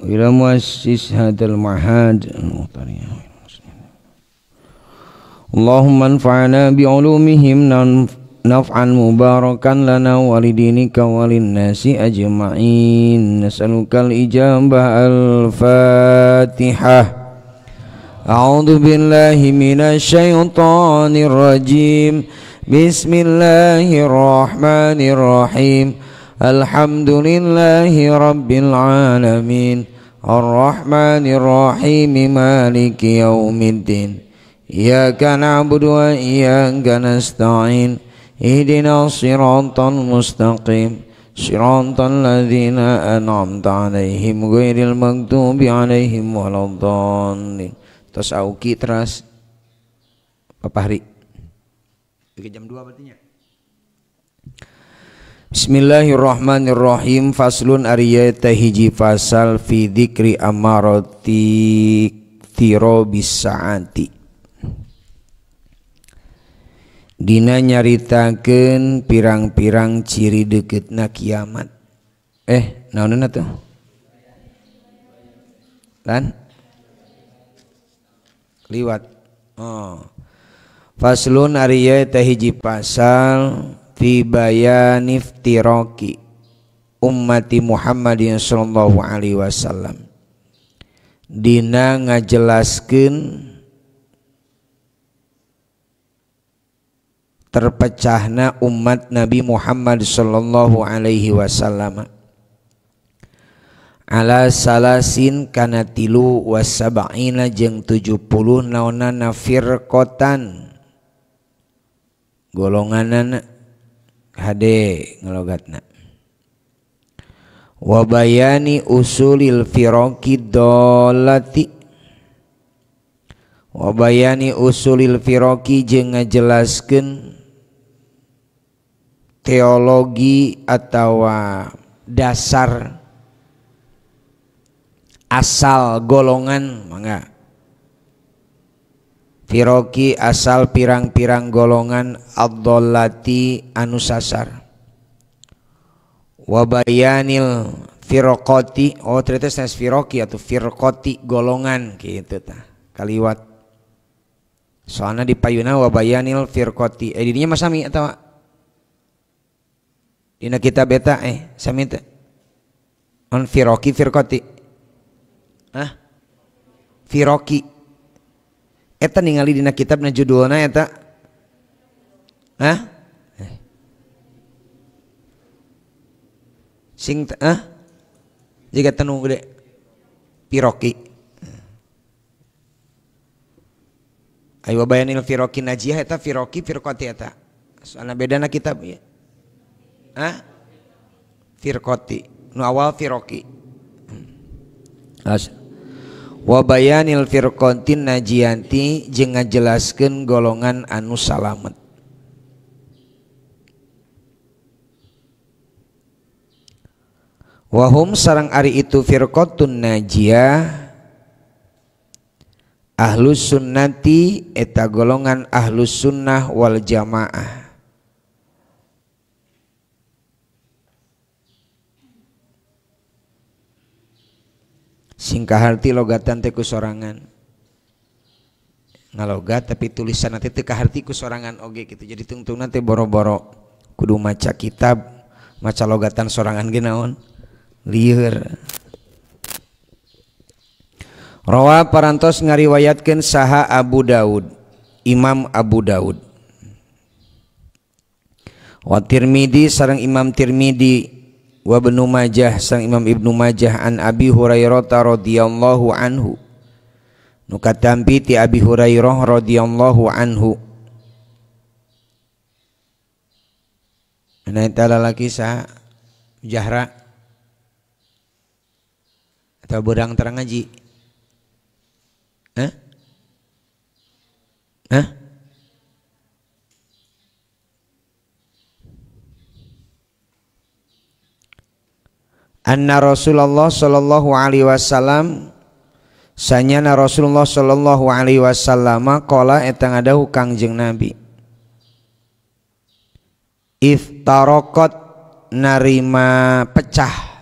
Ila muassis hadzal ma'had. Allahumma anfa'na bi'ulumihim naf'an mubarakan lana wa lidinika wa linnasi ajma'in. Nas'alukal ijabah. Al-Fatihah. A'udzu billahi minasy syaithanir rajim. Bismillahirrahmanirrahim. Alhamdulillahi rabbil alamin. Arrahmanir rahim. Maliki yaumiddin. Iyyaka na'budu wa iyyaka nasta'in. Ihdinas siratal mustaqim. Siratal ladzina an'amta 'alaihim ghairil maghdubi 'alaihim waladdallin. Tos auki teras papahri. Jam 2 berarti nya. Bismillahirrahmanirrahim. Faslun ariya hiji fasal fi dzikri amarati tirobis saati. Dina nyaritakeun pirang-pirang ciri deketna kiamat. Naonna tuh? Lan? Liwat. Oh. Faslun ariya hiji pasal fi bayani iftiraqi ummati Muhammadin sallallahu alaihi wasallam. Dina ngajelaskeun terpecahna umat Nabi Muhammad sallallahu alaihi wasallam ala salasin kana tilu wasab'ina jeung 70 naonana firqatan golonganana hade ngelogatna wa bayani usulil firaqi dolati wa bayani usulil firaqi jeung ngajelaskeun teologi atau dasar asal golongan mangga firoki asal pirang-pirang golongan ad-dhallati anu sasar wa bayanil firqati. Oh ternyata sanes firoki atau firqati golongan gitu tah kaliwat soalna di payuna wa bayanil firqati didinya mah sami atawa dina kitab eta sami teh on firoki firqati. Hah? Firoki eta ningali dina kitabna judulna eta. Hah? Sing hah? Jiga tenu gede firoki. Ayo bayanil firoki najiyah eta firoki firqati eta. Soalna bedana kitab ya. Hah? Firqati nu awal firoki. Wa bayanil firqatin najianti jeung ngajelaskeun golongan anu salamet. Wahum sareng ari itu firqatun najiyah ahlus sunnati eta golongan ahlus sunnah wal jamaah. Singkah harti logatan teh ku sorangan ngalogat tapi tulisan nanti teu kaharti ku sorangan oge gitu. Jadi tungtungna teh boro-boro kudu maca kitab maca logatan sorangan ge naon lieur. Rawa parantos ngariwayatkeun saha Abu Daud, Imam Abu Daud wa Tirmidzi sareng Imam Tirmidzi wa Ibnu Majah sang Imam Ibnu Majah an Abi Hurairah radhiyallahu anhu nu katampi ti Abi Hurairah radhiyallahu anhu. Nah eta lalaki saha Jahra atau berang terang ngaji? Hah? Hah? Anna Rasulullah sallallahu alaihi wasallam sanyana Rasulullah sallallahu alaihi wasallam qala eta ngadahu Kangjeng Nabi iftaraqat narima pecah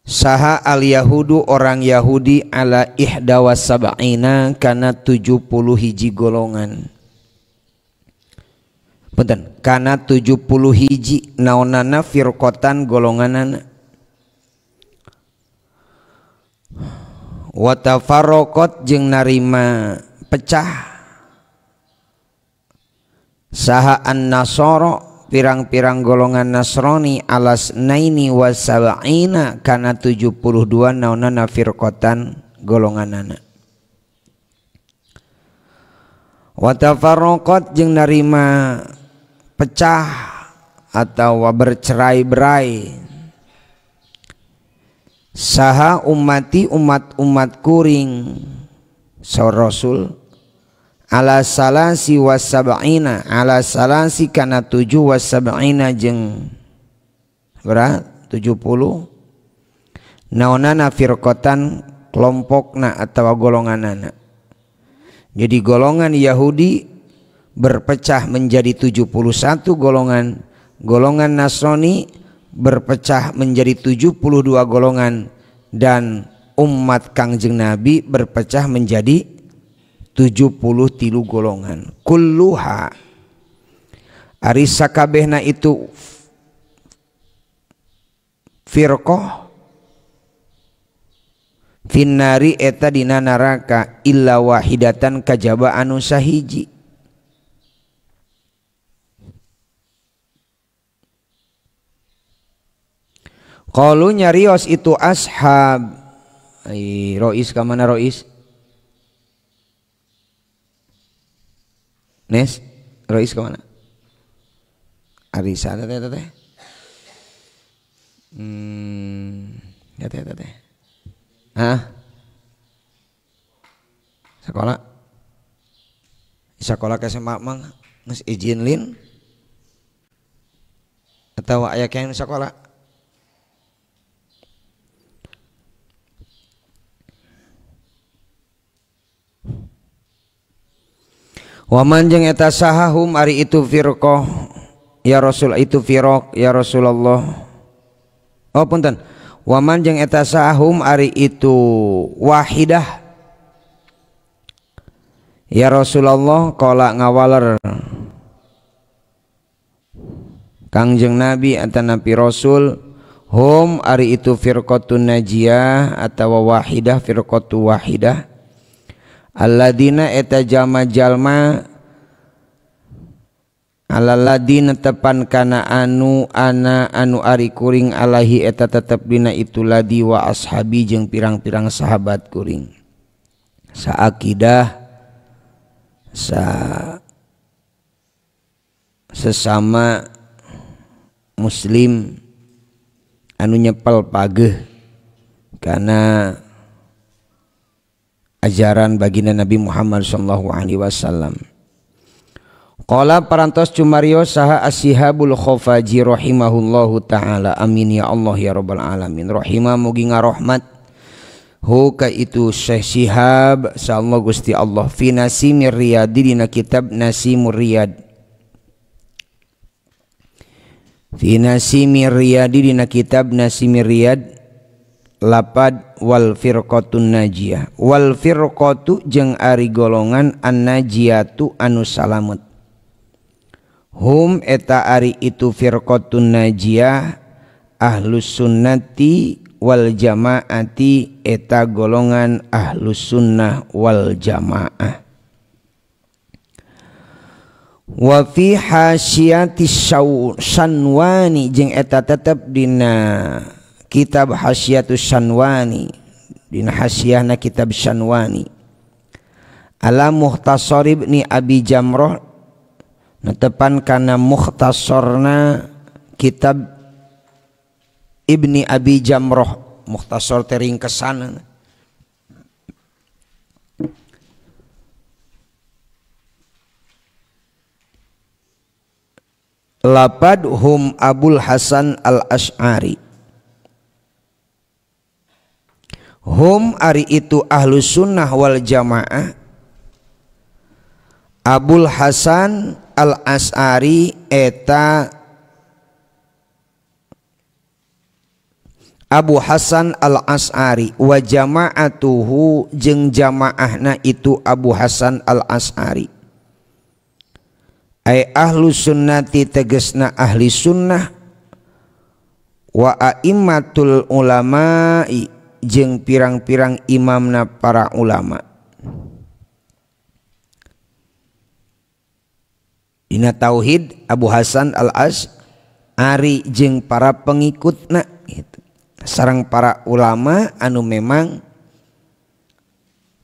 Saha al yahudu orang Yahudi ala ihda wa sab'ina kana 71 golongan. Punten, kana 71 naonana firqatan golonganana. Wa tafarraqat jeung narima pecah saha an-nasara pirang-pirang golongan Nasrani alas naini wa sab'ina kana 72 naonana firqatan golonganana. Wa tafarraqat jeung narima pecah atau bercerai-berai saha ummati umat-umat kuring saur Rasul ala salasi wasab'ina ala salasi kana 7 wasab'ina jeung berapa 70 naonana firqatan kelompokna atau golonganana. Jadi golongan Yahudi berpecah menjadi 71 golongan, golongan Nasrani berpecah menjadi 72 golongan, dan umat Kangjeng Nabi berpecah menjadi 73 golongan. Kulluha ari sakabehna itu firqah finnari eta dina neraka illa wahidatan kajaba anu sahiji. Qalu nyarios itu ashab. Ai rois ka mana rois? Nes, rois ka mana? Arisa teh teh. Ya teh teh. Hah? Sekolah? Sekolah ke SMA mang geus izin lin? Atau aya keneh sekolah? Waman jeung eta sahahum ari itu firqah ya Rasul itu firaq ya Rasulullah. Oh punten. Waman jeung eta sahahum ari itu wahidah ya Rasulullah qala ngawaler Kangjeng Nabi atanapi Rasul hum ari itu firqatun najiyah atawa wahidah firqatu wahidah alladina eta jalma-jalma alaladina tepan kana anu ana anu ari kuring alaihi eta tetep dina itu ladi wa ashabi jeung pirang-pirang sahabat kuring saakidah sa sesama muslim anu nyepel pageh karena ajaran baginda Nabi Muhammad sallallahu alaihi wasallam. Qala parantos cumario saha asyihabul khafaji rahimahullahu taala amin ya Allah ya rabbal alamin. Rahimah mugi ngarohmat hu ka itu Syekh Syihab sallallahu Gusti Allah fi Nasimir Riyadi dina kitab Nasimur Riyad. Fi Nasimir Riyadi dina kitab Nasimir Riyad lapad wal firqatun najiyah wal firqatu jeung ari golongan an najiyatu anu salamet hum eta ari itu firqatun najiyah ahlus sunnati wal jamaati eta golongan ahlus sunnah wal jamaah. Wa fi hasyati Sanwani jeung eta tetep dina kitab Hasyiatus Sanwani dina hasyiahna kitab Sanwani ala Mukhtasar Ibni Abi Jamroh netepan kana mukhtasarna kitab Ibni Abi Jamroh mukhtasar teh ringkesan lapad hum Abul Hasan Al-Asy'ari hum ari itu ahlus sunnah wal jamaah Abul Hasan Al-Asy'ari eta Abu Hasan Al-As'ari wa jama'atuhu jeung jamaahna itu Abu Hasan Al-As'ari. Ay ahlu sunnati tegesna ahli sunnah wa a'immatul ulama'i jeung pirang-pirang imamna para ulama. Dina tauhid Abu Hasan Al-As'ari jeung para pengikutna gitu. Sareng para ulama anu memang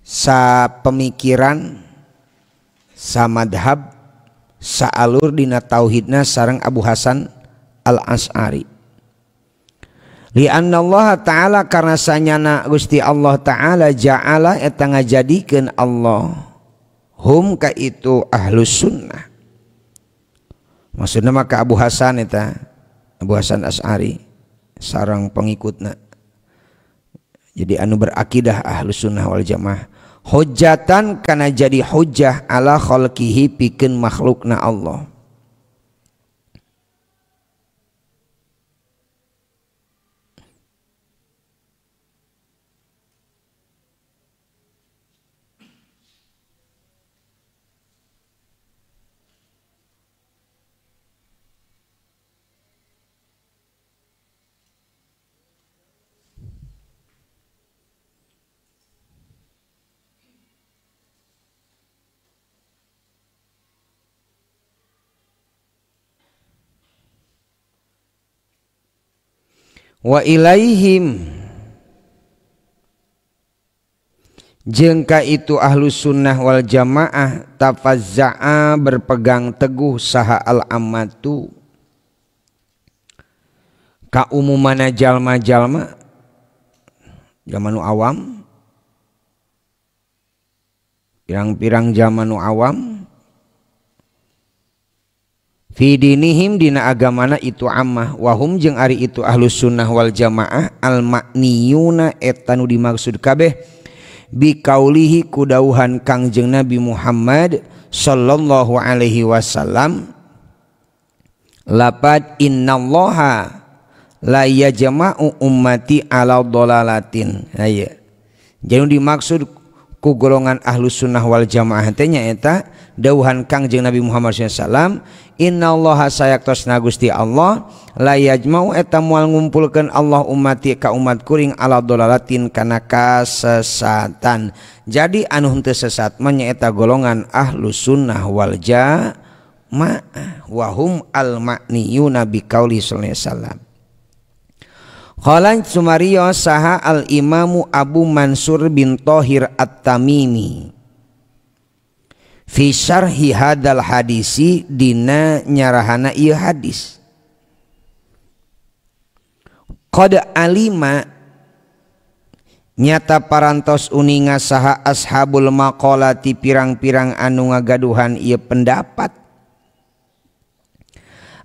sa pemikiran sa madhab sa alur dina tauhidna sareng Abu Hasan Al-As'ari. Li'anna Allah Ta'ala karena sanyana Gusti Allah Ta'ala ja'ala eta ngajadikeun Allah hum ka itu ahlus sunnah. Maksudna maka Abu Hasan eta Abu Hasan As'ari sareng pengikutna. Jadi anu berakidah ahlus sunnah wal jamaah hujjatan kana jadi hujjah ala khalqihi pikeun makhlukna Allah. Wa ilaihim jeung ka itu ahlus sunnah wal jamaah tafazza'a berpegang teguh saha al ammatu ka umumana jalma-jalma jalma nu awam pirang-pirang jalma nu awam fi dinihim dina agamana itu ammah wahum jeung ari itu ahlus sunnah wal jamaah al makniyuna eta nu dimaksud kabeh bikaulihi kudauhan Kangjeng Nabi Muhammad sallallahu alaihi wasallam lapad innallaha la yajma'u ummati ala dhalalatin. Aya jadi dimaksud ku golongan ahlus sunnah wal jamaah teh nyaeta dauhan Kangjeng Nabi Muhammad sallallahu alaihi wasallam innallaha sayaktosna Gusti Allah la yajma'u eta moal ngumpulkeun Allah ummati ka umat kuring ala dhalalatin kana kasesatan. Jadi anu henteu sesat mah nyaeta golongan ahlus sunnah wal jamaah wa hum al ma'niyuna biqauli sallallahu alaihi wasallam. Qala Sumariyo saha al imamu Abu Mansur bin Thohir At-Tamimi fi syarhi hadal hadisi dina nyarahana ieu hadis. Qad alima nyata parantos uninga saha ashabul maqalati pirang-pirang anu ngagaduhan ieu pendapat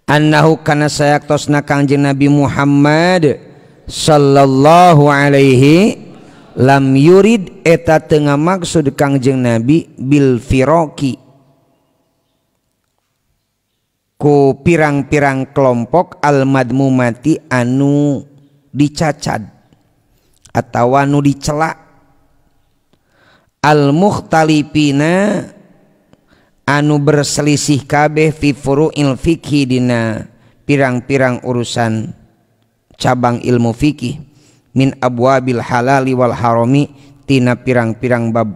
annahu kana sayaktosna Kangjeng Nabi Muhammad sallallahu alaihi lam yurid eta teu ngamaksud Kangjeng Nabi bil firoki ku pirang-pirang kelompok al madmumati anu dicacad atawa anu dicela al mukhtalifina anu berselisih kabeh fi furu'il fikhi dina pirang-pirang urusan cabang ilmu fikih min abwabil halali wal harami tina pirang-pirang bab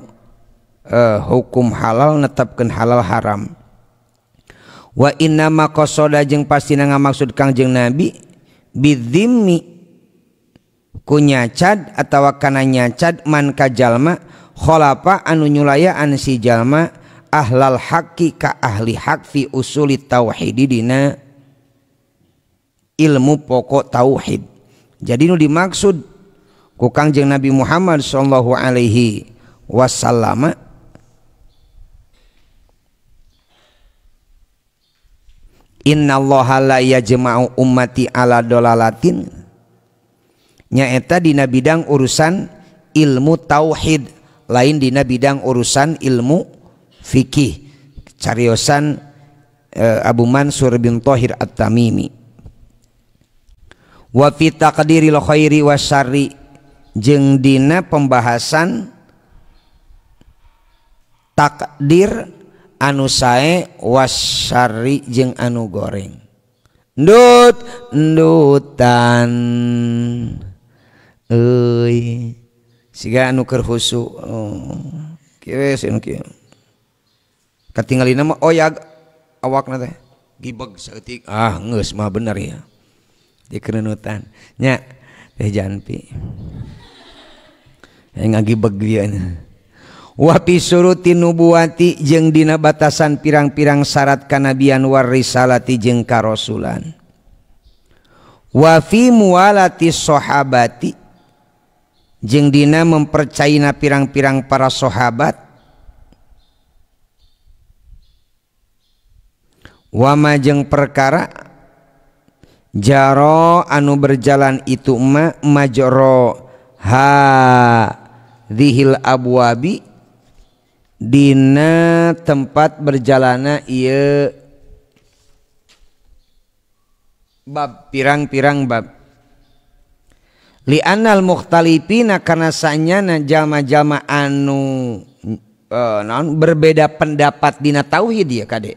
hukum halal netepkeun halal haram. Wa inna ma qasada jeung pastina ngamaksud Kangjeng Nabi bidzimmi ku nyacad atawa kana nyacad man ka jalma khalafa anu nyulayaan si jalma ahlal haqqi ka ahli hak fi usuli tauhid dina ilmu pokok tauhid. Jadi nu dimaksud ku Kangjeng Nabi Muhammad sallallahu alaihi wasallam innallaha la yajma'u ummati ala dolalatin nyaeta dina bidang urusan ilmu tauhid lain dina bidang urusan ilmu fikih cariosan Abu Mansur bin Thohir At-Tamimi. Wa fi taqdiril khairi wasyarri jeung dina pembahasan takdir anu sae wasyarri jeung anu goreng. Ndut ndutan euy siga anu keur khusu kieu we sieun kieu katingalina mah oyag awakna teh gibeg saeutik ah geus mah bener ya dikerenutan nya teh janpi ngagibeg ieu wa fi suruti nubuwati jeung dina batasan pirang-pirang syarat kanabian war risalati jeung karasulan wa fi muwalati sahabati jeung dina mempercayana pirang-pirang para sahabat wa ma jeung perkara jaro anu berjalan itu ma majro ha dzihil abwabi dina tempat berjalana ieu bab pirang-pirang bab li'annal mukhtalifina kana sanyana jalma-jalma anu naon berbeda pendapat dina tauhid ya kade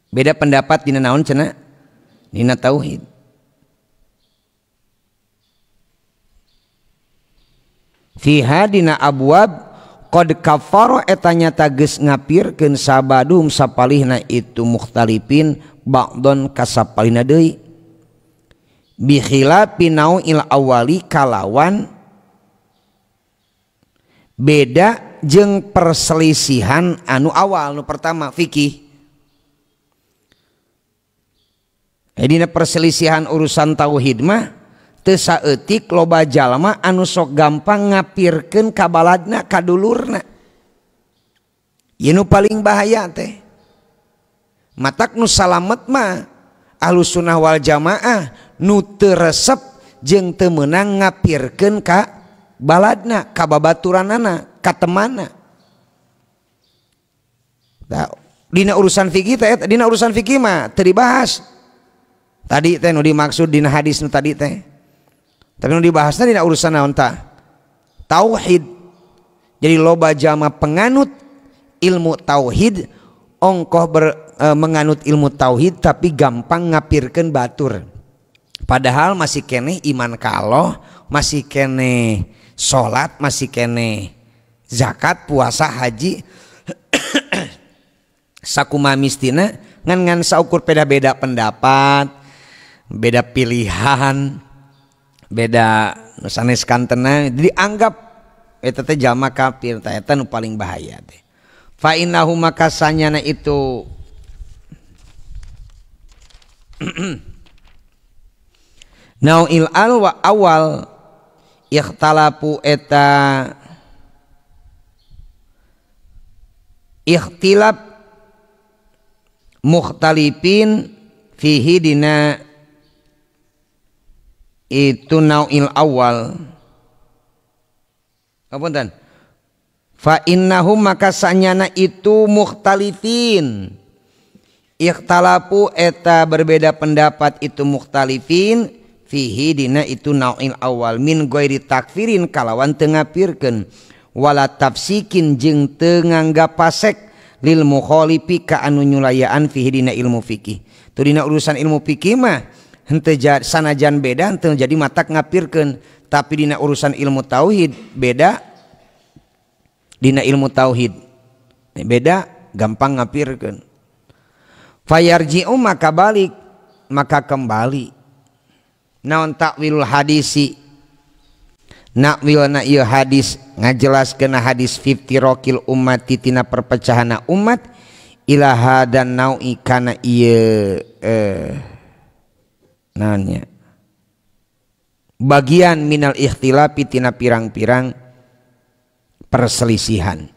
beda pendapat dina naon cenah dina tauhid fiha dina abwab qad kafara eta nyata geus ngapirkeun sabadum sapalihna itu mukhtalifin ba'don kasapalihna deui bi khilafi nau'il awali kalawan beda jeung perselisihan anu awal nu pertama fikih. Dina perselisihan urusan tauhid mah teu saeutik loba jalma anu sok gampang ngapirkeun ka baladna ka dulurna. Ieu nu paling bahaya teh. Matak nu salamet mah Ahlus Sunnah wal Jamaah nu teu resep jeung teu meunang ngapirkeun ka baladna, ka babaturanana, ka temanna. Tah dina urusan fikih teh, dina urusan fikih mah teu dibahas. Tadi teh nu dimaksud dina hadis nu tadi teh. Tapi nu dibahasna dina urusan naon tah? Tauhid. Jadi loba jalma penganut ilmu tauhid ongkoh menganut ilmu tauhid tapi gampang ngapirkeun batur. Padahal masih keneh iman ka Allah, masih keneh salat, masih keneh zakat, puasa, haji. Sakumaha mistina ngan saukur beda-beda pendapat, beda pilihan, beda sanes kantena dianggap eta teh jalma kafir, tah eta nu paling bahaya teh. Fa innahu makasanyana itu nau'il al wa awal ikhtalafu eta ikhtilaf mukhtalifin fihi dina itu nau'il awal. Apunten. Fa innahum maka sanyana itu mukhtalifin ikhtalafu eta berbeda pendapat itu mukhtalifin fihi dina itu nau'il awal min ghairi takfirin kalawan teu ngapirkeun wala tafsikin jeung teu nganggap pasek lil mukhalifi ka anu nyulayaan fihi dina ilmu fikih. Tu dina urusan ilmu fikih mah henteu sanajan beda henteu jadi matak ngapirkeun, tapi dina urusan ilmu tauhid beda, dina ilmu tauhid beda gampang ngapirkeun. Fayarji'u maka balik, maka kembali naon takwilul hadisi nakwilna ieu hadis ngajelaskeun hadis fiftiraqil ummati tina perpecahanna umat ilaha dan naui kana ieu naonnya bagian minal ikhtilafi tina pirang-pirang perselisihan.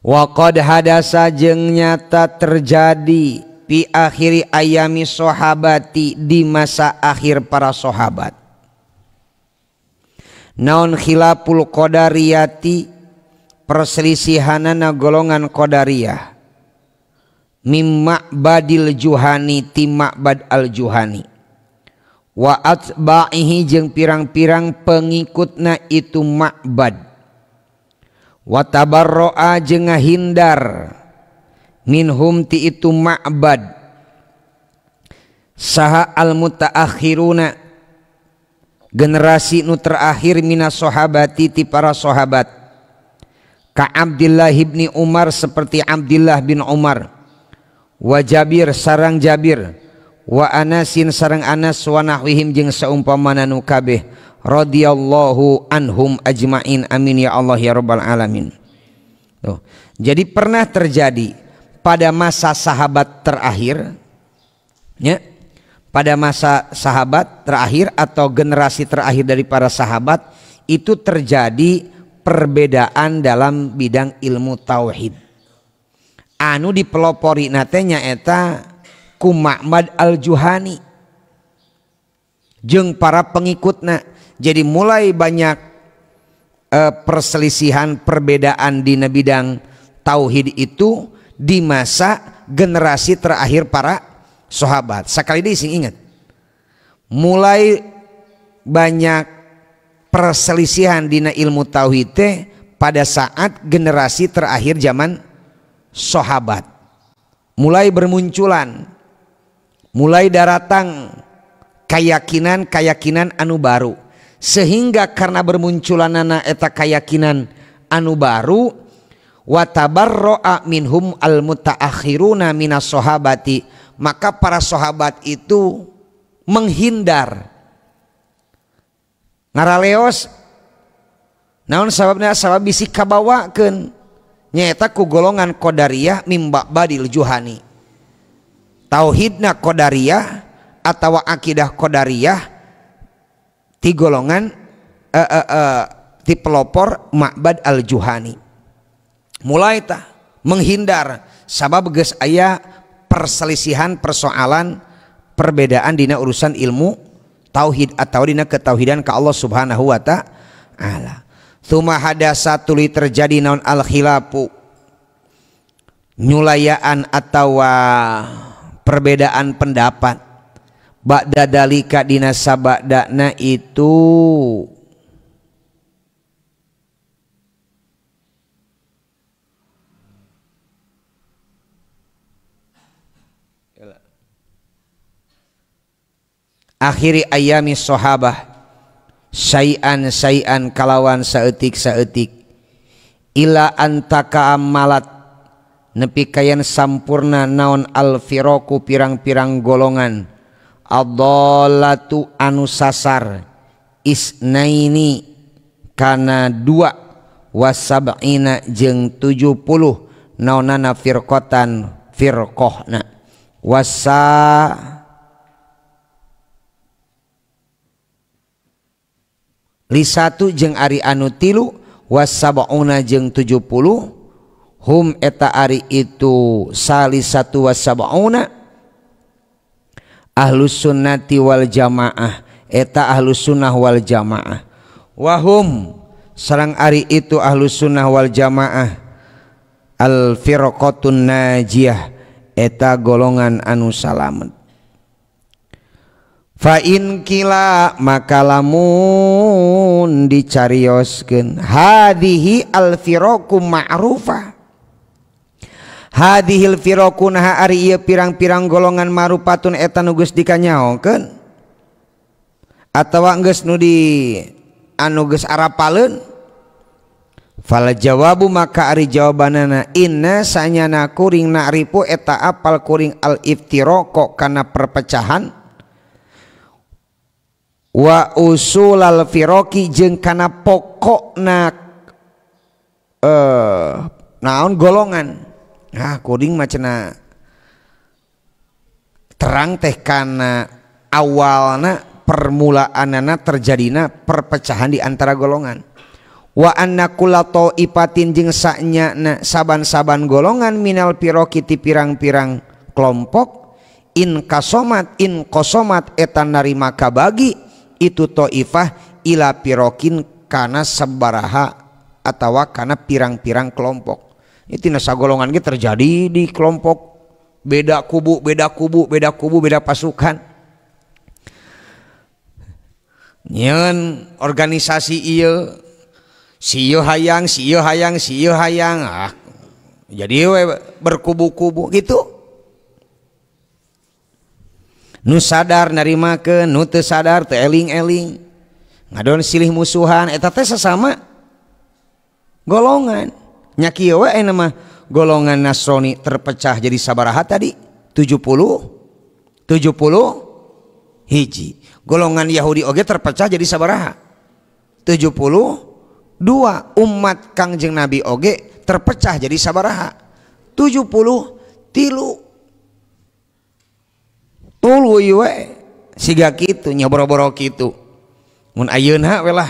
Wa qad hadasa jeung nyata terjadi fi akhiri ayami sahabati di masa akhir para sahabat. Naon khilaful qadariyati perselisihanana golongan qadariyah mimma badil juhani ti ma'bad al juhani Wa atba'ihi jeung pirang-pirang pengikutna itu Ma'bad. Wa tabarra'a jeung ngahindar minhum ti itu Ma'bad saha al mutaakhiruna generasi nu terakhir minas sahabati ti para sahabat ka Abdullah bin Umar seperti Abdullah bin Umar wa Jabir sarang Jabir wa Anasin sareng Anas wa nahwihim jeung saumpamana nu kabeh radhiyallahu anhum ajmain amin ya Allah ya rabbal alamin. Tuh. Jadi pernah terjadi pada masa sahabat terakhir ya, pada masa sahabat terakhir atau generasi terakhir dari para sahabat itu terjadi perbedaan dalam bidang ilmu tauhid. Anu dipelopori nate nyaeta ku Ma'bad al-Juhani jeung para pengikutna. Jadi mulai banyak perselisihan perbedaan di bidang tauhid itu di masa generasi terakhir para sahabat. Sekali deui sing ingat, mulai banyak perselisihan dina ilmu tauhid teh pada saat generasi terakhir zaman sahabat. Mulai bermunculan, mulai daratang keyakinan-keyakinan anu baru, sehingga karena bermunculanana eta keyakinan anu baru wa tabarra'a minhum al mutaakhiruna minas sahabati, maka para sahabat itu menghindar ngaraleos. Naon sababna? Sabab bisi kabawakeun nyaeta ku golongan Qadariyah mim Ma'badil Juhani. Tauhidna Qadariyah atau akidah Qadariyah ti golongan ti pelopor Ma'bad al-Juhani. Mulai tah menghindar sabab geus aya perselisihan persoalan perbedaan dina urusan ilmu tauhid atau dina ketauhidan ka Allah Subhanahu wa ta'ala. Tsumma hadasa tuluy terjadi naon al-khilafu nyulayaan atawa perbedaan pendapat ba'da dalika dina sabadana itu akhiri ayami sahabah syai'an syai'an kalawan saeutik-saeutik ila antaka amalat nepi kayan sampurna naon al-firaqu pirang-pirang golongan ad-dallatu anu sasar isnaini kana dua wasab'ina jeung 70 naonana firqatan firqahna wasa li satu jeung ari anu tilu wasab'una jeung 70 hum eta ari itu salisatu wasab'una ahlus sunnati wal jamaah eta ahlus sunnah wal jamaah wahum sareng ari itu ahlus sunnah wal jamaah al firqatun najiyah eta golongan anu salamet. Fa in kila maka lamun dicarioskeun hadhihi al firaqu ma'rufah hadhil firaqu naha ari ieu pirang-pirang golongan marupatun eta nu geus dikanyahokeun atawa geus nu di anu geus arapaleun fal jawabu maka ari jawabanana inna sanyana kuring na'rifu eta apal kuring al iftiraqo kana perpecahan wa usulal firaqi jeung kana pokokna naon golongan. Nah kuring mah cenah terang teh kana awalna permulaanana terjadina perpecahan di antara golongan. Wa anna kulla ta'ifatin jeung sanyana saban-saban golongan minal firaqi ti pirang-pirang kelompok in kasomat in kosomat eta narima kabagi itu ta'ifah ila pirokin kana sabaraha atawa kana pirang-pirang kelompok. Itu nasa golongan ge terjadi di kelompok beda kubu, beda kubu, beda kubu, beda pasukan. Nyeun organisasi ieu si ieu hayang, si ieu hayang, si ieu hayang, ah jadi we berkubu-kubu gitu. Nu sadar narimakeun, nu teu sadar teu eling-eling. Ngadon silih musuhan eta teh sesama golongan. Nya kieu we ayeuna mah golongan Nasrani terpecah jadi sabaraha tadi? 70 hiji. Golongan Yahudi oge terpecah jadi sabaraha? 72. Umat Kangjeng Nabi oge terpecah jadi sabaraha? 73. Tuluy we siga kitu nya boro-boro kitu. Mun ayeuna we lah,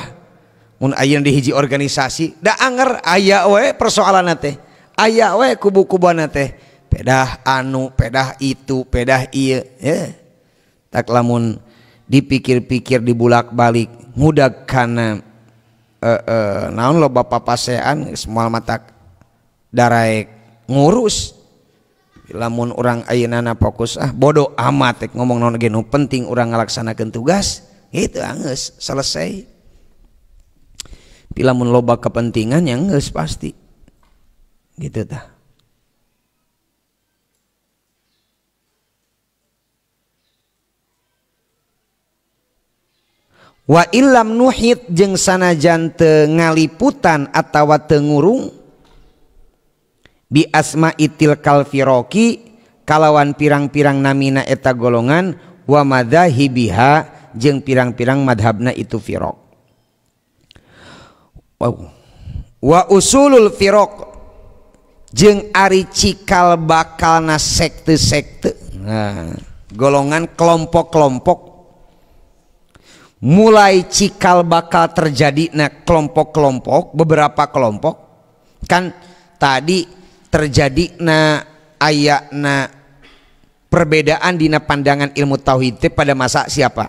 mun ayeuna di hiji organisasi da anger aya we persoalanna teh, aya we kubu-kubuanna teh, pedah anu, pedah itu, pedah ieu ya. Tak lamun dipikir-pikir dibulak-balik ngudag kana naon loba papasean geus moal matak daraek ngurus. Lamun urang ayeuna fokus ah bodoh amat rek ngomong naon ge nu penting urang ngalaksanakeun tugas gitu anggeus selesai. Tapi lamun loba kepentingan yang geus pasti gitu tah. Wa illam nuhit jeung sanajan teu ngaliputan atawa teu ngurung bi asma itil kalfiroki kalawan pirang-pirang namina eta golongan wa madzahibiha jeung pirang-pirang madhabna itu firok. Wow. Wa usulul firok jeung ari cikal bakalna sekte-sekte. Nah, golongan kelompok-kelompok mulai cikal bakal terjadi nah kelompok-kelompok, beberapa kelompok kan tadi terjadi na ayana perbedaan dina pandangan ilmu tauhid pada masa siapa?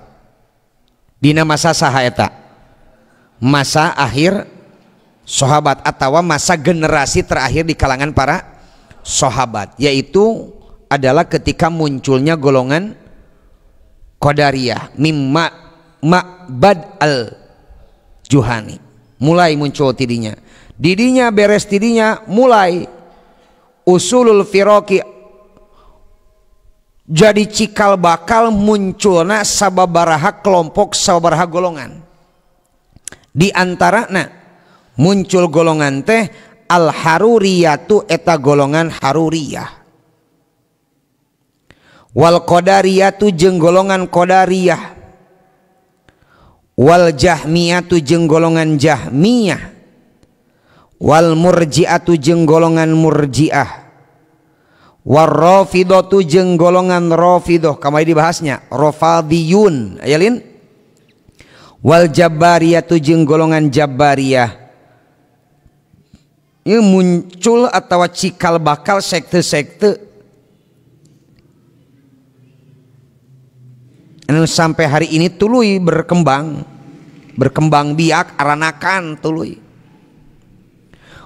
Dina masa saha eta? Masa akhir sahabat atau masa generasi terakhir di kalangan para sahabat, yaitu adalah ketika munculnya golongan Qadariyah mimma Ma'bad al-Juhani. Mulai muncul tidinya. Didinya beres tidinya mulai usulul firoki jadi cikal bakal munculna sababaraha kelompok sababaraha golongan. Di antarana muncul golongan teh al-haruriyatu eta golongan haruriyah, wal qadariyatu jeung golongan qadariyah, wal jahmiyatu jeung golongan jahmiyah, wal murji'atu jeung golongan murji'ah, war rafidatu jeung golongan rafidah kamari dibahasnya rafadiyun aya lin, wal jabariyatu jeung golongan jabariyah. Ini muncul atau cikal bakal sekte-sekte anu sampai hari ini tuluy berkembang, berkembang biak aranakan tuluy.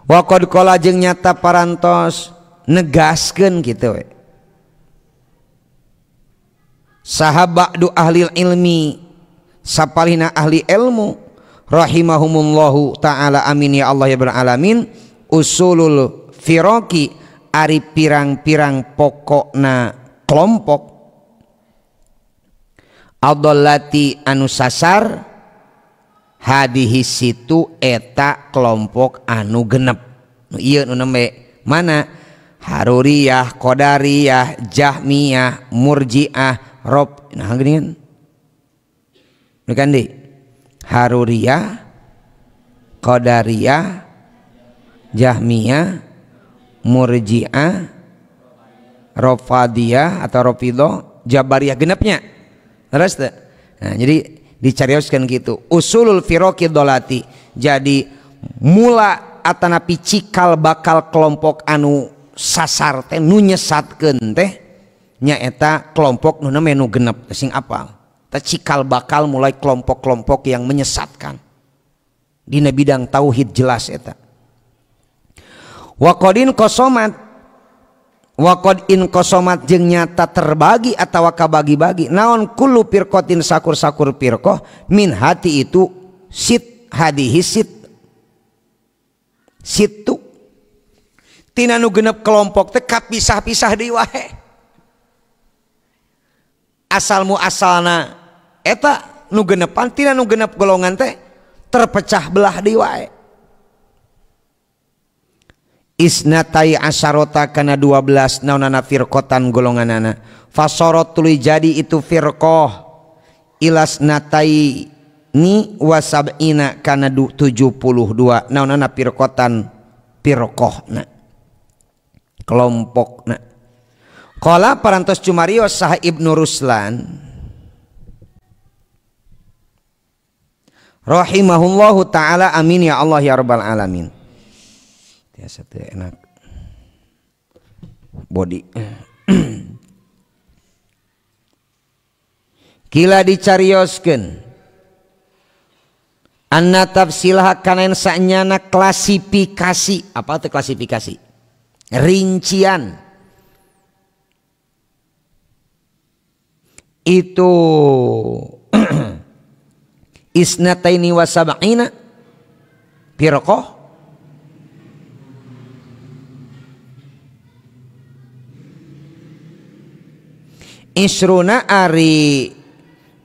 Wa qad qala jeung nyata parantos negaskeun kitu we. Saha ba'du ahli ilmi sapalihna ahli ilmu rahimahumullahu taala amin ya Allah ya rabbal alamin, usulul firoki ari pirang-pirang pokokna kelompok adallati anu sasar hadihi situ eta kelompok anu genep. Nu ieu nu nembe mana? Haruriyah, Qadariyah, Jahmiyah, Murji'ah, Rob. Nah geuningan. Nu kan deui. Haruriyah, Qadariyah, Jahmiyah, Murji'ah, Rafadiyah atau Rafidah, Jabariyah genepnya. Terus teu? Nah, jadi dicarioskan gitu. Usulul firoqi dolati. Jadi mula atanapi cikal bakal kelompok anu sasar teh nu nyesatkeun teh nyaeta kelompok nu menu genep sing apal. Teh cikal bakal mulai kelompok-kelompok yang menyesatkan. Dina bidang tauhid jelas eta. Wa qadin qasomat Wa qad inqasamat jeung nyata terbagi atawa kabagi-bagi naon kullu firqatin sakur-sakur firqah min hati itu sit hadihi sit situ tina nu genep kelompok teh kapisah-pisah deui wae asal muasalna eta nu genepan tina nu genep golongan teh terpecah belah deui wae. Isnatai asarota kana 12 naonana firqotan golonganana fasorot tuluy jadi itu firqoh ilasnatai ni wasab'ina kana 72 naonana firqotan firqohna kelompokna. Qala parantos cumarios sah Ibnu Ruslan rahimahullahu taala amin ya Allah ya rabbal alamin. Biasa tuh enak body. Kila dicarioskeun anna tafsilah kana sanyana klasifikasi. Apa itu klasifikasi? Rincian itu isnataini wa sab'ina firqah isruna ari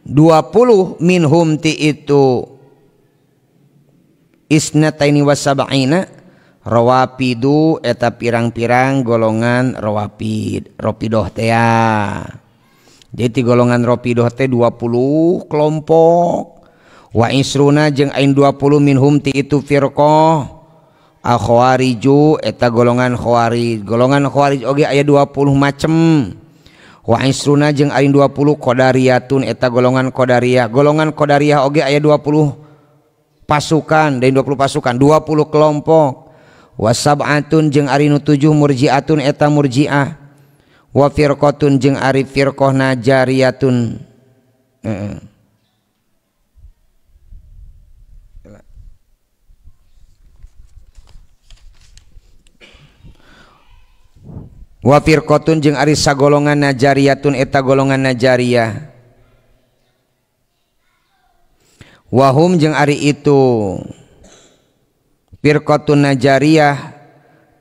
20 minhum ti itu isnataini wa sab'ina rawapidu eta pirang-pirang golongan rawapid ropidoh teh ya. Jadi golongan ropidoh teh 20 kelompok wa isruna jeung ain 20 minhum ti itu firqah al khawariju eta golongan khawarij. Golongan khawarij oge aya 20 macem. Wa isruna jeung ain 20 qadariyatun eta golongan qadariyah. Golongan qadariyah oge aya 20 pasukan, dan 20 pasukan, 20 kelompok. Wa sab'atun jeung ari nu 7 murji'atun eta murji'ah. Wa firqatun jeung ari firqah najariyatun. Wa firqatun jeung ari sagolongan najariyatun eta golongan najariyah. Wahum jeung ari itu firqatun najariyah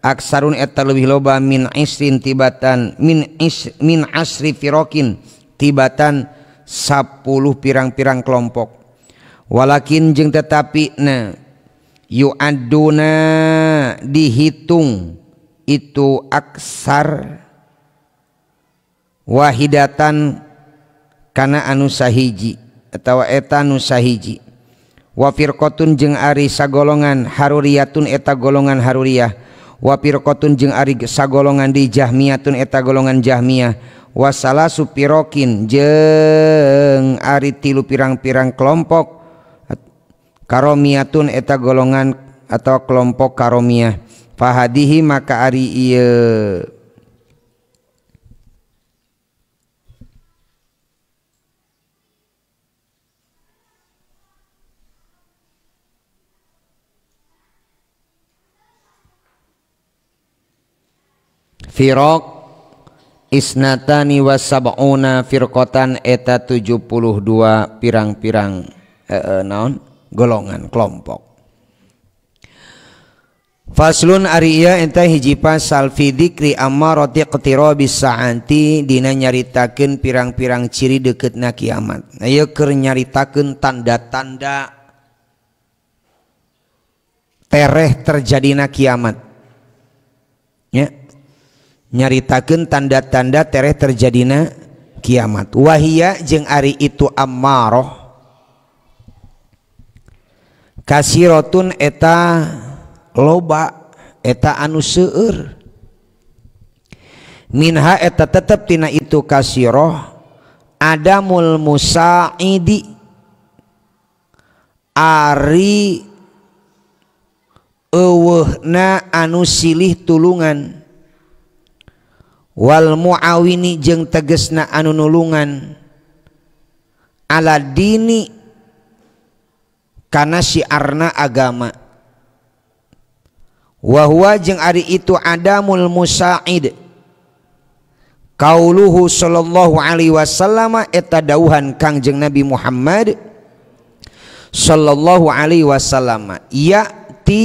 aksarun eta leuwih loba min isrin tibatan min asri firokin tibatan 10 pirang-pirang kelompok. Walakin jeung tetapi na yu'aduna dihitung itu aksar wahidatan kana anu sahiji atawa eta anu sahiji. Wa firqatun jeung ari sagolongan haruriyatun eta golongan haruriyah. Wa firqatun jeung ari sagolongan di jahmiyatun eta golongan jahmiyah. Wa salasu firokin jeung ari tilu pirang-pirang kelompok karomiyatun eta golongan atau kelompok karomiyah. Fahadihi maka ari ieu firaq isnatani wa sab'una firqatan eta 72 pirang-pirang naon golongan kelompok. Faslun ari ieu eta hiji pasal fi dzikri amarati iqtirabis saati dina nyaritakeun pirang-pirang ciri deuketna kiamat. Nah, ieu keur nyaritakeun tanda-tanda tereh terjadina kiamat. Ya. Nyaritakeun tanda-tanda tereh terjadina kiamat. Wahia jeung ari itu ammarah kasiratun eta loba eta anu seueur. Minha eta tetep tina itu kasiroh adamul musaidi ari eueuhna anu silih tulungan wal muawini jeung tegesna anu nulungan ala dini kana syiarna agama. Wa huwa jeung ari itu adamul musaid Kauluhu sallallahu alaihi wasallam eta dauhan Kangjeng Nabi Muhammad sallallahu alaihi wasallam ya'ti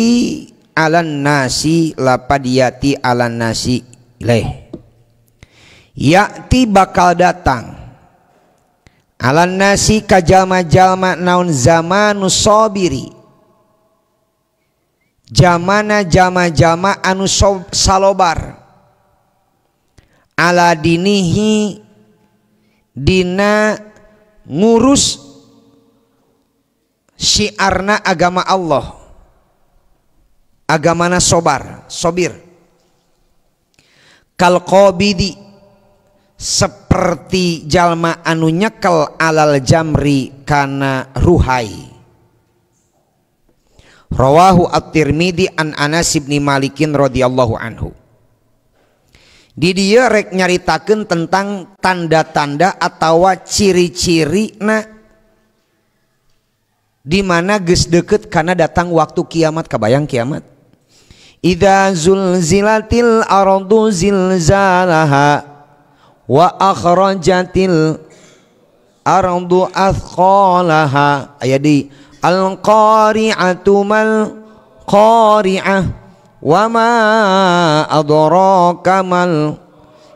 alan nasi lapad ya'ti alan nasi leh ya'ti bakal datang alan nasi ka jalma-jalma naon zamanus sabiri jamana jalma-jalma anu salobar ala dinihi dina ngurus syiarna agama Allah agamana sobar sobir kal qabidi seperti jalma anu nyekel alal jamri kana ruhai. Rawahu at-Tirmidzi an Anas bin Malikin radhiyallahu anhu. Di dieu rek nyaritakeun tentang tanda-tanda atawa ciri-ciri na di mana geus deukeut kana datang waktu kiamat. Kabayang kiamat. Idza zulzilatil ardu zilzalaha wa akhrajatil ardu athqalaha. Aya di al-qari'atu mal qari'ah wa ma adraka mal.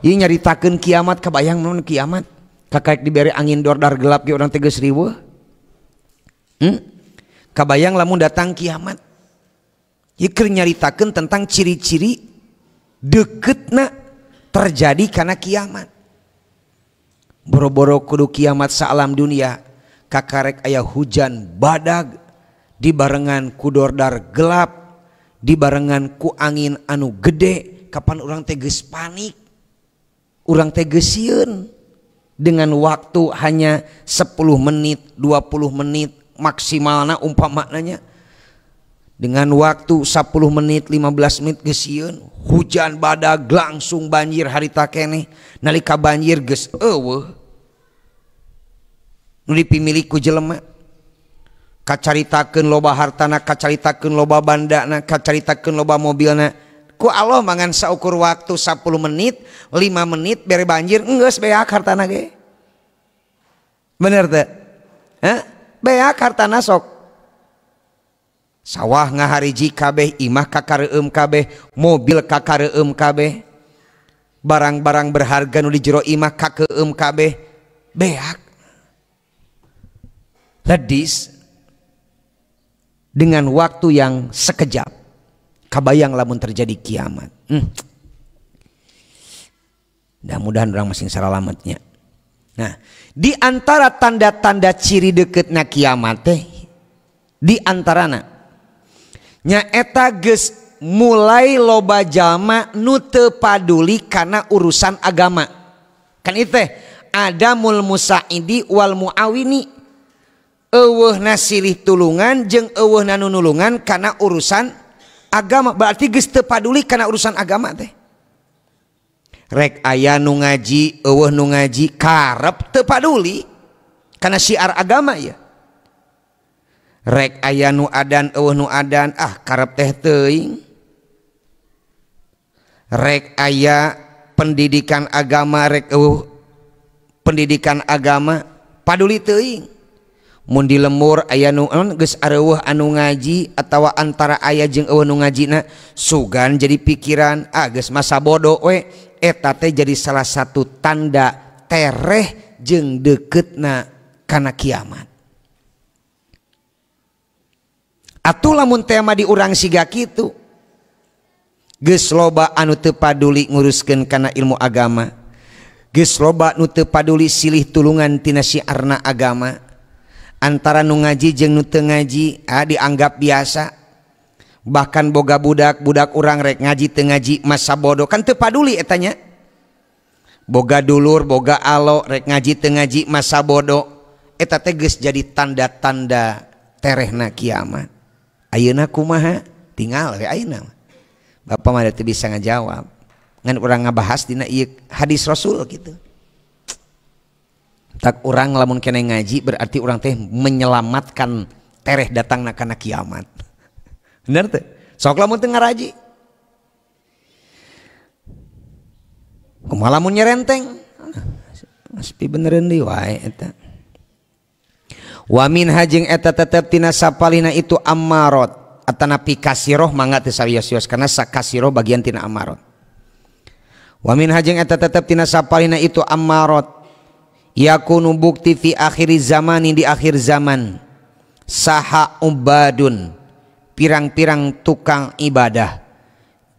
Ieu nyaritakeun kiamat. Kabayang naon kiamat? Kakaek dibere angin dordar gelap ge urang teh geus riweuh. Kabayang lamun datang kiamat. Ieu keur nyaritakeun tentang ciri-ciri deketna terjadi karena kiamat. Boro-boro kudu kiamat saalam dunia, kakarek aya hujan badag dibarengan ku dordar gelap, dibarengan ku angin anu gede, kapan urang teh geus panik, urang teh geus sieun. Dengan waktu hanya 10 menit, 20 menit maksimalna umpamananya. Dengan waktu 10 menit, 15 menit geus sieun, hujan badag langsung banjir harita keneh. Nalika banjir geus eueuh nu dipimilik ku jelema. Kacaritakeun loba hartana, kacaritakeun loba bandana, kacaritakeun loba mobilna. Ku Allah mangan saukur waktu 10 menit, 5 menit bere banjir geus beak hartana ge. Bener teu? Hah? Beak hartana sok. Sawah ngahariji kabeh, imah kakareueum kabeh, mobil kakareueum kabeh, barang-barang berharga nu di jero imah kakeueum kabeh, beak. Ledis dengan waktu yang sekejap. Kabayang lamun terjadi kiamat. Mudah-mudahan orang masing saralametnya. Nah, di antara tanda-tanda ciri deketna kiamat teh, di antarana nyaeta geus mulai loba jalma nu teu paduli kana urusan agama. Kan itu teh adamul musaidi wal muawini, eueuhna silih tulungan jeung eueuhna nu nulungan kana urusan agama. Berarti geus teu paduli kana urusan agama teh. Rek aya nu ngaji eueuh nu ngaji karep teu paduli kana syiar agama ya. Rek aya nu adan eueuh nu adan ah karep teh teuing. Rek aya pendidikan agama rek eueuh pendidikan agama paduli teuing. Mun di lembur aya nu geus areueuh anu ngaji atawa antara aya jeung eueuh nu ngajina sugan jadi pikiran ah geus masa bodoh we. Eta teh jadi salah satu tanda tereh jeung deketna kana kiamat. Atuh lamun tema di urang siga kitu geus loba anu teu paduli nguruskeun kana ilmu agama, geus loba nu teu paduli silih tulungan tina syiarna agama. Antara nu ngaji jeung nu teu ngaji dianggap biasa. Bahkan boga budak-budak urang rek ngaji teu ngaji masa bodoh kan teu paduli etanya. Boga dulur boga alo rek ngaji teu ngaji masa bodoh, eta teh geus jadi tanda-tanda terehna kiamat. Ayeuna kumaha? Tinggal we ayeuna. Bapak mah teu bisa ngajawab. Ngan urang ngabahas dina ieu hadis Rasul gitu. Tak urang lamun kene ngaji berarti urang teh menyelamatkan tereh datangna kana kiamat. Bener teh? Sok lamun teu ngaraji. Kumaha lamun nyerenteng? Masih beneran deui wae eta. Wa min hajing eta tetep tina sapalihna itu ammarat atanapi kasiroh mangga teu sawios-wios karena sakasiroh bagian tina ammarat. Wa min hajing eta tetep tina sapalihna itu ammarat yakunu bukti fi akhiri zamani di akhir zaman saha ubadun pirang-pirang tukang ibadah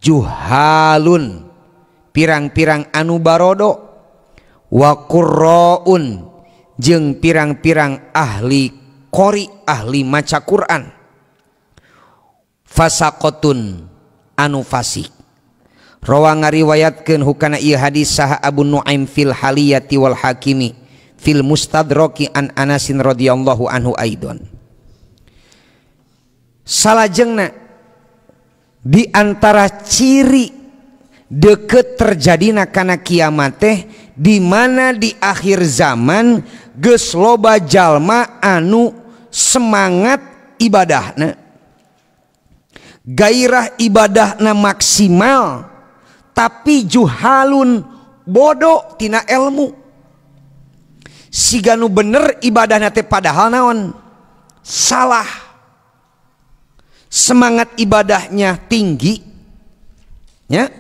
juhalun pirang-pirang anu barodo wa qurraun jeung pirang-pirang ahli qori ahli maca Quran fasaqatun anu fasik. Rawa ngariwayatkeun hukana ieu hadis saha Abu Nuaim fil Haliyati wal Hakimi fil Mustadraki an Anasin radhiyallahu anhu aidon. Salajengna di antara ciri deket terjadina kana kiamat teh di mana di akhir zaman geus loba jalma anu semangat ibadahna, gairah ibadahna maksimal, tapi juhalun bodoh tina ilmu. Siga nu bener ibadahna teh padahal naon? Salah. Semangat ibadahnya tinggi, ya,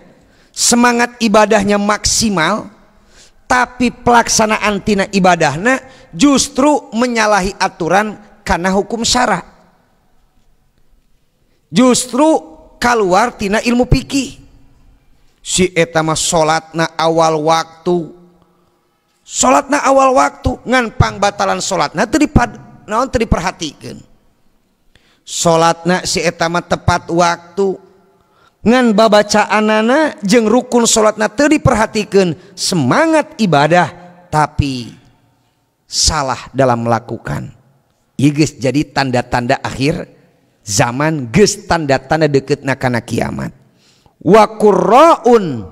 semangat ibadahnya maksimal, tapi pelaksanaan tina ibadahna justru menyalahi aturan karena hukum syara. Justru keluar tina ilmu fikih. Si eta mah salatna awal waktu, salatna awal waktu ngan pangbatalan salatna teu naon teu diperhatikeun. Salatna si eta mah tepat waktu ngan babacaanana jeung rukun salatna teu diperhatikeun, semangat ibadah tapi salah dalam melakukan. Ieu geus jadi tanda-tanda akhir zaman, geus tanda-tanda deketna kana kiamat. Wa qurraun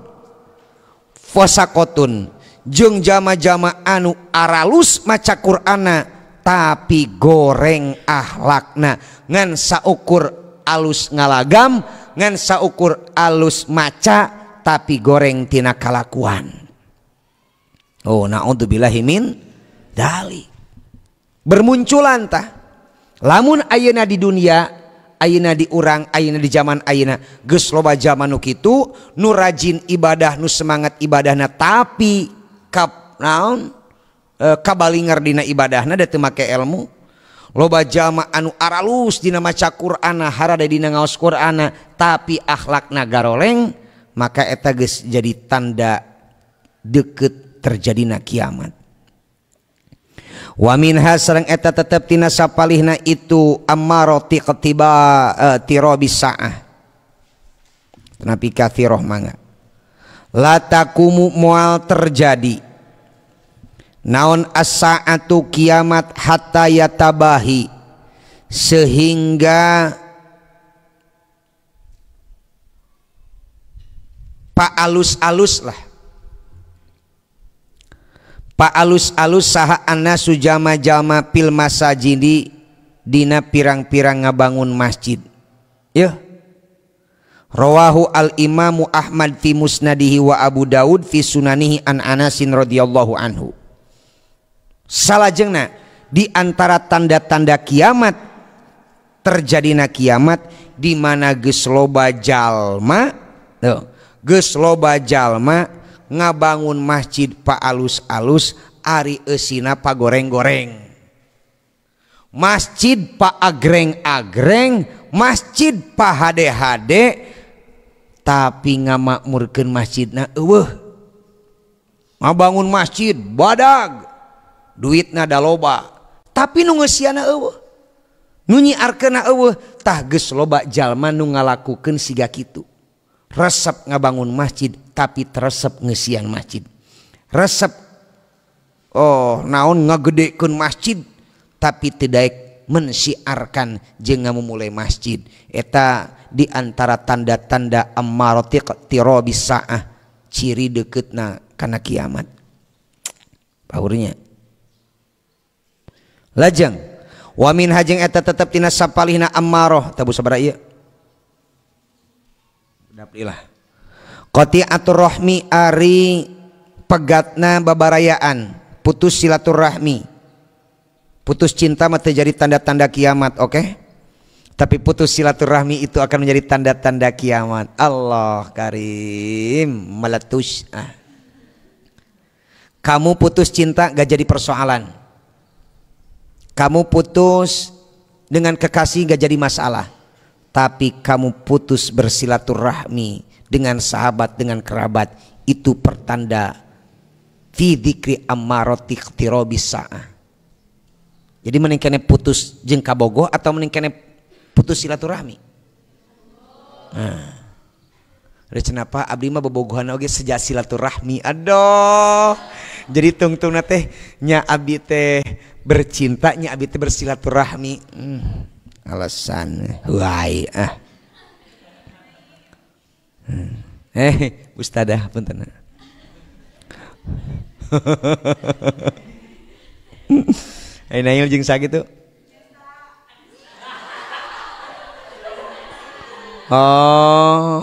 fasaqatun jeung jama-jama anu aralus maca Qur'ana tapi goreng akhlakna, ngan saukur alus ngalagam, ngan saukur alus maca tapi goreng tina kalakuan. Oh, naudzubillahi min dzalik. Bermunculan tah lamun ayeuna di dunia, ayeuna di urang, ayeuna di zaman ayeuna geus loba zaman nu kitu, nu rajin ibadah, nu semangat ibadahna tapi kap naon kabalinger dina ibadahna da teu make ilmu. Loba jalma anu aralus dina maca Qur'ana, harade dina ngaos Qur'ana tapi akhlakna garoleng, maka eta geus jadi tanda deket terjadina kiamat. Wa minha sareng eta tetep tina sapalihna itu ammarati qatiba tirabis saah. Napi katsiroh mangga. La takumu moal terjadi naon as-saatu kiamat hatta yatabahi sehingga pak alus-alus lah, pak alus-alus saha annasu jama-jama pil masajidi dina pirang-pirang ngabangun masjid. Yeuh. Rawahu al-Imamu Ahmad fi musnadihi wa Abu Daud fi sunanihi an Anasin radhiyallahu anhu. Salajengna di antara tanda-tanda kiamat terjadina kiamat di mana geus loba jalma, geus loba jalma ngabangun masjid pa alus-alus ari eusina pagoreng-goreng. Masjid pa agreng-agreng, masjid pa hade-hade tapi ngamakmurkeun masjidna eueuh. Ngabangun masjid badag, duitna da loba, tapi nu ngeusiana eueuh, nu nyiarkeunna eueuh. Tah geus loba jalma nu ngalakukeun siga kitu. Resep ngabangun masjid tapi teresep ngeusian masjid. Resep oh naon ngagedekeun masjid tapi teu daek mensiarkan jeung ngamumule masjid. Eta di antara tanda-tanda ammarati qtirabis saah, ciri deketna kana kiamat. Paurnya lajeng wa min hajeng eta tetep tina sapalihna ammaroh tabu sabaraha ieu daplilah qati'atur rahmi ari Pegatna babarayaan, putus silaturahmi. Putus cinta mah terjadi tanda-tanda kiamat, oke? Okay? Tapi putus silaturahmi itu akan menjadi tanda-tanda kiamat. Allah karim meletus. Ah. Kamu putus cinta gak jadi persoalan. Kamu putus dengan kekasih gak jadi masalah. Tapi kamu putus bersilaturahmi dengan sahabat, dengan kerabat, itu pertanda fi dzikri ammarati iqtirabis saah. Jadi mending kene putus jeung kabogoh atau mending kene putus silaturahmi? Nah. Kenapa abdi mah bobogohan oge sejak silaturahmi. Aduh. Jadi tungtungna teh nya abdi teh bercinta, nya abdi teh bersilaturahmi. Alasan wae ah. Ustadah punten. Nail jeung sakitu. Oh,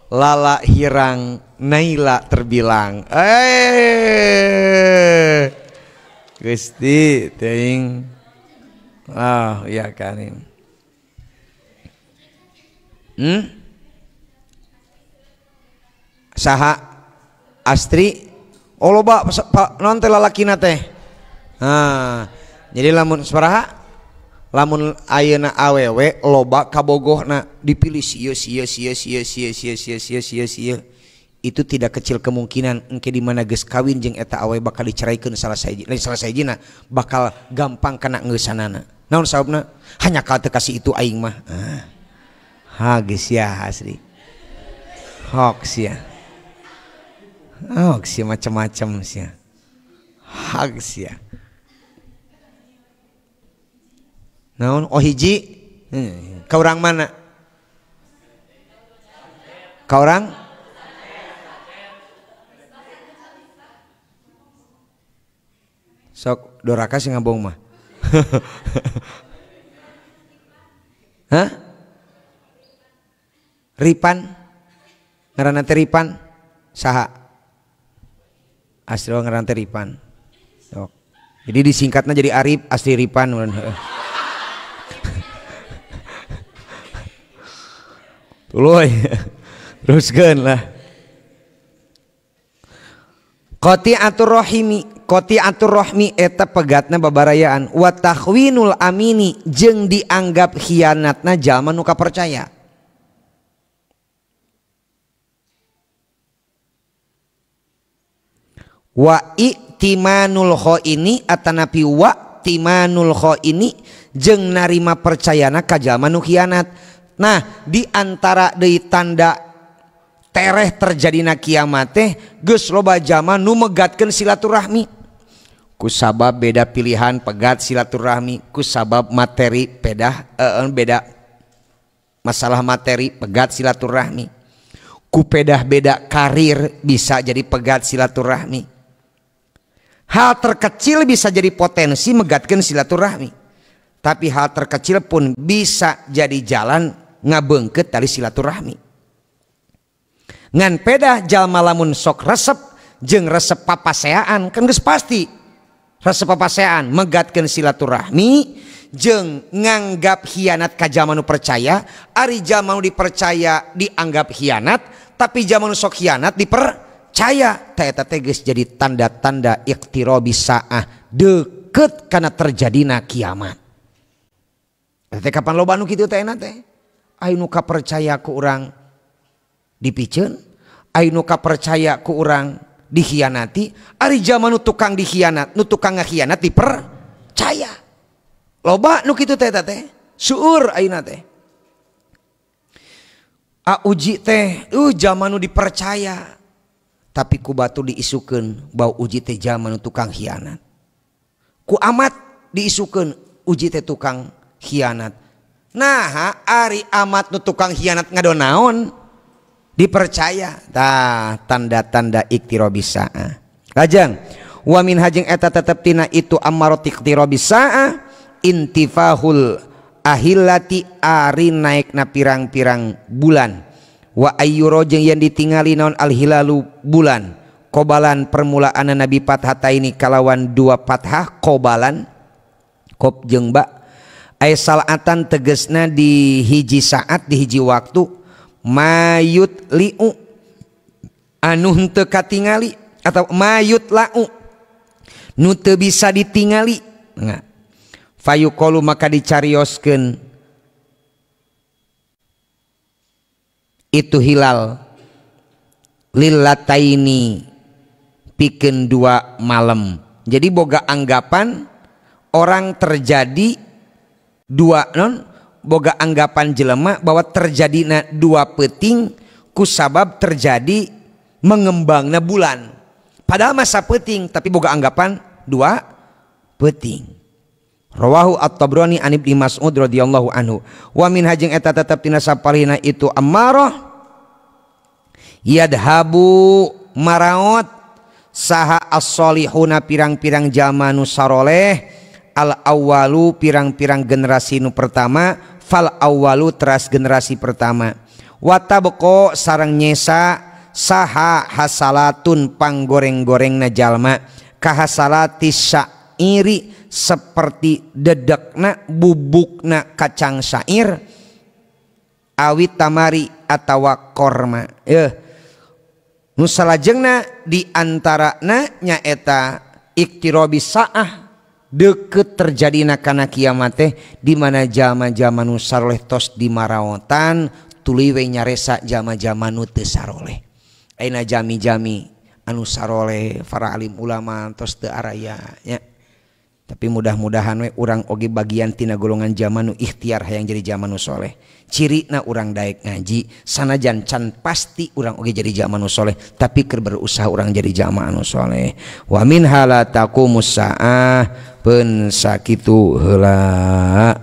lala hirang Naila terbilang. Gusti teuing. Oh, ya karim. Saha Astri? Oh loba non teh lalakina teh. Nah, jadi lamun sabaraha? Lamun ayeuna awewe loba kabogohna dipilih sieu sieu sieu sieu sieu sieu sieu sieu sieu sieu. Itu tidak kecil kemungkinan engke di mana geus kawin jeung eta awewe bakal diceraikeun salah sahiji, lain salah sahijina bakal gampang kana ngeusanana. Naon sababna? Hanya ka teu kasih itu aing mah. Ah. Ha geus ya asli. Hoax ya. Hoax ya macam-macam sia. Hoax ya. Naon? Oh hiji? Ka urang mana? Ka urang? Sok doraka sing ngabong mah. Hah? Ripan? Ngaranna teh Ripan? Saha? Asli ngaranna teh Ripan. Sok. Jadi disingkatna jadi Arif, asli Ripan. Tuluy. Teruskeun lah. Qati'atur rahimi, qati'atur rahmi eta pegatna babarayaan, wa takhwinul amini jeung dianggap khianatna jalma nu kapercaya. Wa i'timanul khaini atanapi wa timanul khaini jeung narima percayana ka jalma nu khianat. Nah, di antara deui tanda tereh terjadina kiamat teh geus loba jalma nu megatkeun silaturahmi. Ku sabab beda pilihan pegat silaturahmi, ku sabab materi pedah beda masalah materi pegat silaturahmi. Ku pedah beda karir bisa jadi pegat silaturahmi. Hal terkecil bisa jadi potensi megatkeun silaturahmi. Tapi hal terkecil pun bisa jadi jalan ngabeungkeut tali silaturahmi. Ngan pedah jalma lamun sok resep jeung resep papaseaan kan geus pasti. Resep papaseaan megatkeun silaturahmi jeung nganggap hianat ka jalma nu percaya, ari jalma nu dipercaya dianggap hianat, tapi jalma nu sok hianat dipercaya. Tah eta teh geus jadi tanda-tanda iqtirabis saah, deket kana terjadina kiamat. Teh kapan loba nu kitu teh enak teh? Ai nu kapercaya ku urang dipiceun, ai nu kapercaya ku urang dikhianati, ari jalma nu tukang dikhianat, nu tukang ngakhianat dipercaya. Loba nu kitu teh teh, seueur ayeuna teh. A uji teh, jalma nu dipercaya. Tapi ku batu diisukeun bau uji teh jalma nu tukang khianat. Ku amat diisukeun uji teh tukang khianat. Nah, ari amat nu tukang khianat ngadonaon dipercaya. Tah tanda-tanda iqtirabis saah. Lajeng wa min hajeng eta tetep tina itu ammarat iqtirabis saah intifahul ahillati ari naikna pirang-pirang bulan. Wa ayyuro jeung yen ditingali naon alhilalu bulan Kobalan permulaan Nabi fathataini kalawan dua fathah kobalan kop jeung ba ay salatan tegesna di hiji saat di hiji waktu mayut liu anu henteu katingali atau mayut lau nu teu bisa ditingali. Nah, fayuqalu maka dicarioskeun itu hilal lillataini pikeun dua malam. Jadi boga anggapan orang terjadi dua non boga anggapan jelema bahwa terjadina dua peuting kusabab terjadi mengembangna bulan. Padahal masa peuting tapi boga anggapan dua peuting. Rawahu At-Tabrani an Ibnu Mas'ud radhiyallahu anhu. Wa min hajing eta tetep tina sapalihna itu amarah yadhabu maraot saha as-solihuna pirang-pirang jalma nu saroleh al awwalu pirang-pirang generasi nu pertama fal awwalu teras generasi pertama wa tabqa sareng nyesa saha hasalatun panggoreng-gorengna jalma kahasalati syairi seperti dedekna bubukna kacang syair awit tamari atawa korma. Nu salajengna di antarana nyaeta iktirobi saah deket terjadina kana kiamat teh di mana jalma-jalma nu saroleh tos di maraotan tuluy we nyaresa jalma-jalma nu teu saroleh. Ayeuna jami-jami anu saroleh para alim ulama tos teu araya nya. Tapi mudah-mudahan we urang oge bagian tina golongan jalma nu ikhtiar hayang jadi jalma nu soleh. Cirina urang daek ngaji sanajan can pasti urang oge jadi jalma nu soleh, tapi keur berusaha urang jadi jalma anu soleh. Wa min hala taqumus saah peun sakitu heula.